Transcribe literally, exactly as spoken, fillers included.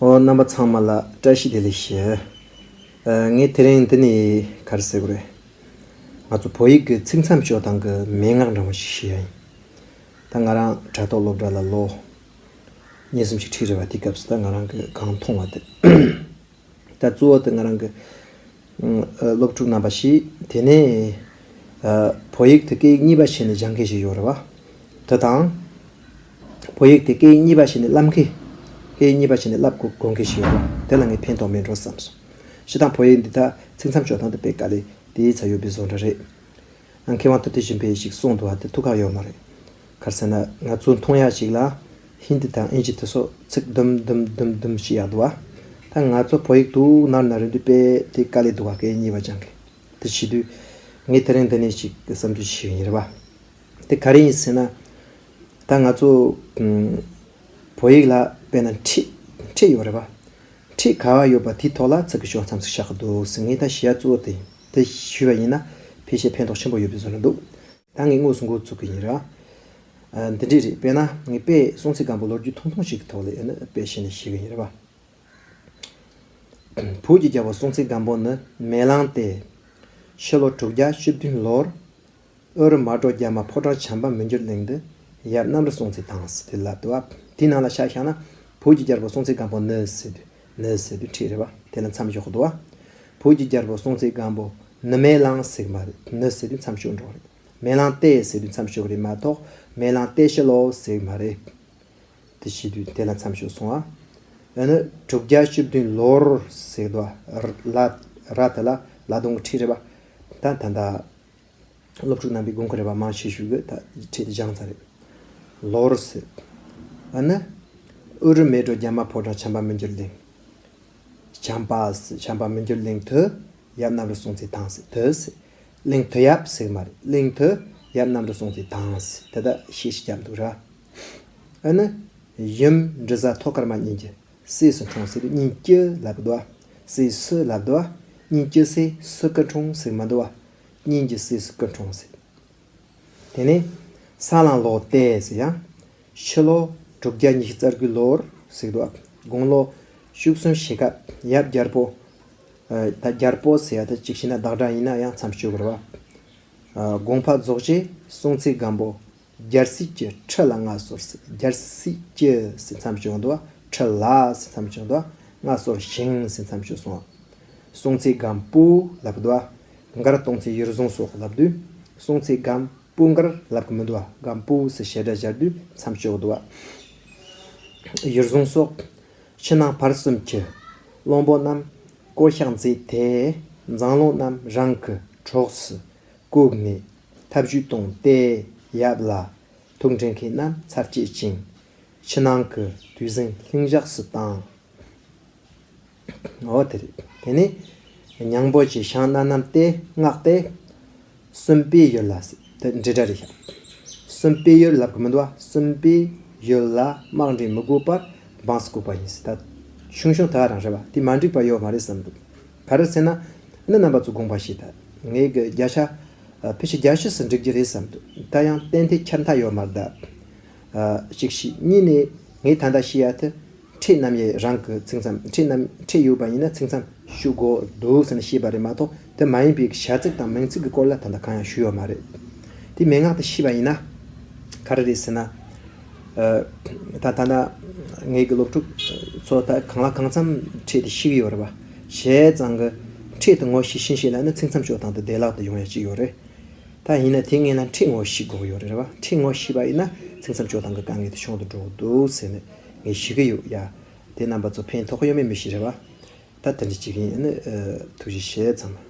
ཨོ། རྣམ་པ་ཚང་མ་ལ་བཀྲ་ཤིས་བདེ་ལེགས་ཞུ། ཨ། ངས་དེ་རིང་འདི་ནས་ག་རེ་ཟེར་དགོས་རེད། ང་ཚོ་བོད་ཡིག་གི་ཚིག་མཚམས་གཅོད་སྟངས་ཀྱི་མན་ངག་འདྲ་བོ་ཞིག་ཞུ་ཡ་ཡིན། ད་ང་རང་དྲ་ཐོག་སློབ་གྲྭ་ལ་ལོ་གཉིས་གསུམ་ཞིག་ཁྲིད་རེད་བ། དེའི་སྐབས་སུ་ད་ང་རང་གིས་གང་མཐོང་བ་དེ། ད་གཙོ་བོ་དེ་ང་རང་གི་ཨ་སློབ་ཕྲུག་རྣམ་པ་ཞིག་དེ་ནས་ཨ་བོད་ཡིག་དེ་སྐད་ཡིག་གཉིས་པ་བྱས་ནས་སྦྱང་མཁན་ཞིག་ཡོད་རེད་བ། དེ་དང་། བོད་ཡིག་དེ་སྐད་ཡིག་གཉིས་པ་བྱས་ནས་བསླབ་མཁན། སྐད་ཡིག་གཉིས་པ་བྱས་ནས་བསླབ་དགོས་དགོས་མཁན་ཞིག་ཡོད་རེད་བ། དེ་ལ་ངས་ཕན་ཐོགས་མེད་འགྲོ་བསམ་སོང་། སྤྱིར་བཏང་བོད་ཡིག་འདི་ད་ཚིག་མཚམས་གཅོད་སྟངས་དེ་དཔེ་དཀའ་ལས་དེའི་ཚ་ཡོད་པའི་བཟོ་འདྲ་རེད། ཨ། མཁས་དབང་ཐུབ་བསྟན་ཆོས་འཕེལ་ཞིག་གསུངས་འདུག་བ། དེ་ཐུགས་ཁག་ཡོད་མ་རེད། ག་རེ་ཟེར་ན་ང་ཚོ་མཐོང་ཡག་ཅིག་ལ་ཧིན་དི་དང་ཨིན་ཇི་དེ་སོགས་ཚིག་དུམ་དུམ་དུམ་དུམ་ཞིག་ཡག་འདུག་བ། ད་ང་ཚོ་བོད་ཡིག་འདུག་ནར་ནར་རེད་འདུག་དཔེ་དེ་དཀའ་ལས་འདུག་བ། སྐད་ཡིག་གཉིས་པ་སྦྱང་མཁན་དེ་བྱེད་དུས། ངས་དེ་རིང་འདི་ནས་ཅིག་བསམ་ཚུལ་ཞིག་ཡིན་རེད་བ། དེ་ག་རེ་ཡིན་ཟེར་ན། ད་ང་ཚོ་ཨམ་བོད་ཡིག་ལ་དཔེར་ན་ཁྲིད་ཁྲིད་ཡོད་རེད་བ། ཁྲིད་ག་བ་ཡོད་པ་དེའི་ཐོག་ལ་ཚིག་གི་གཅོད་མཚམས་ཤིག་བཞག་གི་འདུག་ཟེར། ངས་ད་ཞུ་ཡ་གཙོ་བོ་དེ་ཡིན། དེ་ཞུས་པ་ཡིན་ན་ཕལ་ཆེར་ཕན་ཐོགས་ཆེན་པོ་ཡོད་པའི་བཟོ་འདྲ་འདུག་ད་ངས་དངོས་སུ་འགོ་བཙུགས་གི་ཡིན་ར། ཨ། འདི་འདྲས་རེད། དཔེར་ན་ངས་དཔེ་སྲོང་བཙན་སྒམ་པོ་ལོ་རྒྱུས་ཐུང་ཐུང་ཞིག་གི་ཐོག་ལ་ཨ་ནི་དཔེ་བཤད་ནས་ཞུ་གི་ཡིན་ར་བ། བོད་ཀྱི་རྒྱལ་པོ་སྲོང་བཙན་སྒམ་པོ་ནི་མེ་གླང་སྟེ། ཕྱི་ལོ་དྲུག་བརྒྱ་བཅུ་བདུན་ལོར་ཨུ་རུ་མ་གྲོ་རྒྱ་མ་ཕོ་བྲང་བྱམས་པ་མི་འགྱུར་གླིང་དུ་ཡབ་གནམ་རི་སྲོང་བཙན་དང་ཟེར་དེ་ལབ་འདུག་བ། དེའི་ནང་ལ་ཆ་བཞག་ན་བོད་ཀྱི་རྒྱལ་པོ་སྲོང་བཙན་སྒམ་པོ་ནི་ཟེར་དུས་ནི་ཟེར་དུས་ཁྲིད་རེད་བ། དེ་ལ་མཚམས་འཇོག་གི་འདུག་བ། བོད་ཀྱི་རྒྱལ་པོ་སྲོང་བཙན་སྒམ་པོ་ནི་མེ་གླང་ཟེར་གི་མ་རེད། ནི་ཟེར་དུས་མཚམས་འཇོག་འགྲོ་རེད། མེ་གླང་སྟེ་ཟེར་དུས་མཚམས་འཇོག་གི་རེད་མ་གཏོགས་མེ་གླང་སྟེ་ཕྱི་ལོ་ཟེར་གི་མ་རེད། དེ་བྱེད་དུས་དེ་ལ་མཚམས་འཇོག་སོང་བ། ཨ་ནི་དྲུག་བརྒྱ་བཅུ་བདུན་ལོར་ཟེར་གི་འདུག་བ། ལ་ར་དེ་ལ་ལ་གདོང་གི་ཁྲིད་རེད་བ། ད་ད་ད། སློབ་ཕྲུག་རྣམ་པས་དགོངས་ཀྱི་རེད་པ། མང་ཆེ་ཤོས་ཀྱིས་ད་ཁྲིད་དེ་སྦྱངས་ཚར་རེད། ལོར་ཟེར། ཨ་ནི། ཨུ་རུ་མེ་གྲོ་རྒྱ་མ་ཕོ་བྲང་བྱམས་པ་མི་འགྱུར་གླིང་། བྱམས་པ་ཟེར། བྱམས་པ་མི་འགྱུར་གླིང་དུ་ཡབ་གནམ་རི་སྲོང་བཙན་དང་ཟེར། དུ་ཟེར། གླིང་དུ་ཡབ་ཟེར་གི་མ་རེད། གླིང་དུ་ཡབ་གནམ་རི་སྲོང་བཙན་དང་ཟེར། དེ་ད་ཤེས་ཤིག་རྒྱབ་འདུག་ར། ཨ་ནི། ཡུམ་འབྲི་བཟའ་ཐོད་དཀར་མ་གཉིས་ཀྱི། སྲས་སུ་འཁྲུངས་ཟེར་དུས་གཉིས་ཀྱི་ལབ་གི་འདུག་བ། སྲས་སུ་ལབ་འདུག་བ། གཉིས་ཀྱི་སྲས་སུ་གི་འཁྲུངས་ཟེར་མ་འདུག་བ། གཉིས་ཀྱི་སྲས་སུ་གི་འཁྲུངས་ཟེར། དེ་ནས་ས་གླང་ལོ་སྟེ་ཟེར་ཡང་། ཕྱི་ལོ་དྲུག་བརྒྱ་ཉི་ཤུ་རྩ་དགུའི་ལོར་ཟེར་གི་འདུག་བ། དགུང་ལོ་བཅུ་གསུམ་བྱེད་སྐབས་ཡབ་རྒྱལ་པོ། ཨ། ད་རྒྱལ་པོ་ཟེར་ཡ་ད་གཅིག་བྱས་ན་བདག་སྒྲ་ཡིན་ན་ཡང་མཚམས་གཅོད་དགོས་རེད་བ། ཨ། དགོངས་པ་རྫོགས་རྗེས་སྲོང་བཙན་སྒམ་པོ། རྒྱལ་སྲིད་ཀྱི་ཁྲི་ལ་མངའ་གསོལ་ཟེར། རྒྱལ་སྲིད་ཀྱི་ཟེར་མཚམས་གཅོད་འདུག་བ། ཁྲི་ལ་ཟེར་མཚམས་གཅོད་འདུག་བ། མངའ་གསོལ་ཞིང་ཟེར་མཚམས་གཅོད་སོང་བ། སྲོང་བཙན་སྒམ་པོ་ལབ་འདུག་བ། མགར་སྟོང་བཙན་ཡུལ་བཟུང་སོགས་ལབ་དུས་སྲོང་བཙན་སྒམ་པོ་མགར་ལབ་གི་མི་འདུག་བ། སྒམ་པོ་ཟེར་ཞེ་སྒྲ་སྦྱར་དུས་མཚམས་གཅོད་འདུག་བ། ཡུལ་བཟུང་སོགས། ཕྱི་ནང་བར་གསུམ་གྱི་བློན་པོ་རྣམས་བསྐོ་གཤེགས་མཛད་དེ། མཛངས་བློན་རྣམས་རང་གི་གྲོགས་སུ་བསྐོས་ནས་ཐབས་ཇུས་བཏོན་ཏེ་ཡབ་ལ་ཐུགས་འདྲེན་མཁན་རྣམས་ཚར་བཅད་ཅིང་། ཕྱི་ནང་གི་དུས་ཟིང་ལྷིང་འཇགས་སུ་བཏང་། འོ་དེ་རེད། དེ་ནས་གཉང་པོ་ཆེ་ཞང་སྣ་ནམ་སྟེ་མངགས་ཏེ། སུམ་པའི་ཡུལ་ལ་ཟེར། དེ་འབྲེལ་སྒྲ་རེད་ཤག་སུམ་པའི་ཡུལ་ལབ་གི་མི་འདུག་བ། སུམ་པའི་ཡུལ་ལ་དམག་འདྲེན་མི་དགོས་པར་འབངས་སུ་བཀོད་པ་ཡིན་ཟེར། ད་ཆུང་ཆུང་དེ་ག་རང་རེད་བ། དེ་མ་འགྲིག་པ་ཡོད་མ་རེད་བསམ་འདུག་ག་རེ་ཟེར་ན། ཨ་ནི་རྣམ་པ་ཚོ་དགོངས་པ་བཞེས་ད། ངས་གི་བརྒྱ་ཆ་ཕལ་ཆེར་བརྒྱད་ཅུ་ཙམ་འགྲིག་རྒྱུ་རེད་བསམ་འདུག་ད་ཡང་ཏན་ཏན་ཁྱབ་མཐའ་ཡོད་མ་རེད་ད། ཨ། གཅིག་བྱས། གཉིས་ནས་ངས་ད་ལྟ་བཤད་ཡ་དེ། ཁྲིད་རྣམ་དབྱེ་རང་གི་ཚིག་མཚམས། ཁྲིད་རྣམ། ཁྲིད་ཡོད་པ་ཡིན་ན་ཚིག་མཚམས་གཅོད་དགོས་འདུག་ཟེར་ནས་བཤད་པ་རེད་མ་གཏོགས། དེ་མ་ཡིན་པའི་བྱ་ཚིག་དང་མིང་ཚིག་གི་སྐོར་ལ་ད་ལྟ་གང་ཡང་ཞུས་ཡོད་མ་རེད། དེ་མན་ངག་དེ་ཤེས་པ་ཡིན་ན་ག་རེ་རེད་ཟེར་ན། ཨ། ད་ད་ལྟ་ངའི་གི་སློབ་ཕྲུག་ཚོ་ད་གང་ལ་གང་འཚམ་ཁྲིད་དེ་ཤེས་ཀྱི་ཡོད་རེད་པ། བྱས་ཙང་གི་ཁྲིད་དེ་ངོ་ཤེས་ཤེས་ཤེས་ན་ནི་ཚིག་མཚམས་གཅོད་སྟངས་དེ་བདེ་བླག་ཏུ་ཡོང་ཡ་ཅིག་ཡོད་རེད། ད་ཡིན་ན་དེ་སྔོན་ལ་ཁྲིད་ངོ་ཤེས་དགོས་ཡོད་རེད་པ། ཁྲིད་ངོ་ཤེས་པ་ཡིན་ན་ཚིག་མཚམས་གཅོད་སྟངས་ཀྱི་དཀའ་ངལ་དེ་བྱུང་དུ་འགྲོ་གི་འདུག་ཟེར་ནས་ངས་ཞུ་གི་ཡོད་ཡ། དེ་རྣམ་པ་ཚོ་ཕན་ཐོགས་ཡོད་མེད་མི་ཤེས་རེད་པ། ད་དེ་འདྲ་ཅིག་ཡིན། ཨ་ནི་ཨ་ཐུགས་རྗེ་ཆེ་ཚང་མ།